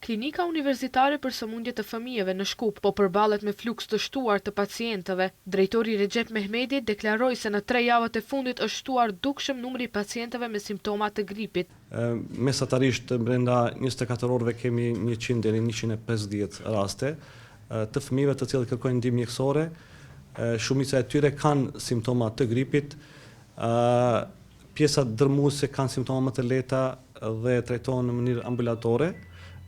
Klinika Universitare për Sëmundje të Fëmijëve në Shkup po përballet me fluks të shtuar të pacientëve. Drejtori Rexhep Mehmedi deklaroi se në tre javët e fundit është shtuar dukshëm numri i pacientëve me simptoma të gripit. Mesatarisht brenda 24 orëve kemi 100 deri 150 raste të fëmijëve të cilët kërkojnë ndihmë mjekësore. Shumica e tyre kanë simptoma të gripit. Pjesa dërmuese kanë simptoma më të lehta dhe trajtohen në mënyrë ambulatore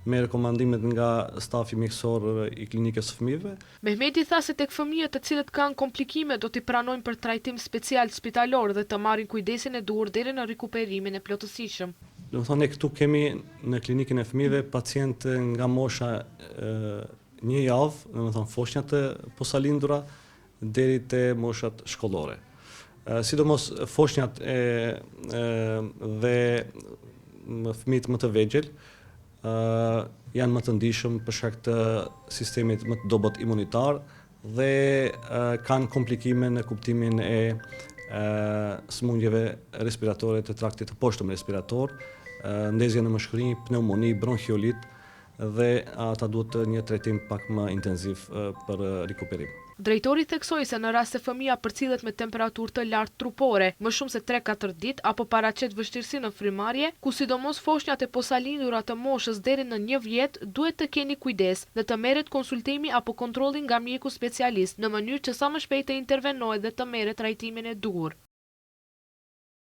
me rekomandimet nga stafi mjekësor i klinikës së fëmijëve. Mehmedi tha se tek fëmijët të cilët kanë komplikime do t'i pranojnë për trajtim special spitalor dhe të marrin kujdesin e duhur deri në rikuperimin e plotësishëm. Domethënë ne këtu kemi në klinikën e fëmijëve pacientë nga mosha një javë, domethënë foshnja të posalindura, deri te moshat shkollore. Sidomos foshnjat e, dhe fëmijët më të vegjël janë më të ndjeshëm për shkak të sistemit më të dobët imunitar dhe kanë komplikime në kuptimin e sëmundjeve respiratore të traktit të poshtëm respirator, ndezje në mushkëri, pneumoni, bronhiolit, dhe ata duhet një trajtim pak më intenziv për rikuperim. Drejtori theksoi se në rast se fëmija përcillet me temperaturë të lartë trupore, më shumë se tre-katër ditë apo paraqet vështirësi në frymëmarrje, ku sidomos foshnjat e posalindura të moshës deri në një vjet duhet të keni kujdes dhe të merret konsultimi apo kontrolli nga mjeku specialist në mënyrë që sa më shpejt të intervenohet dhe të merret trajtimin e duhur.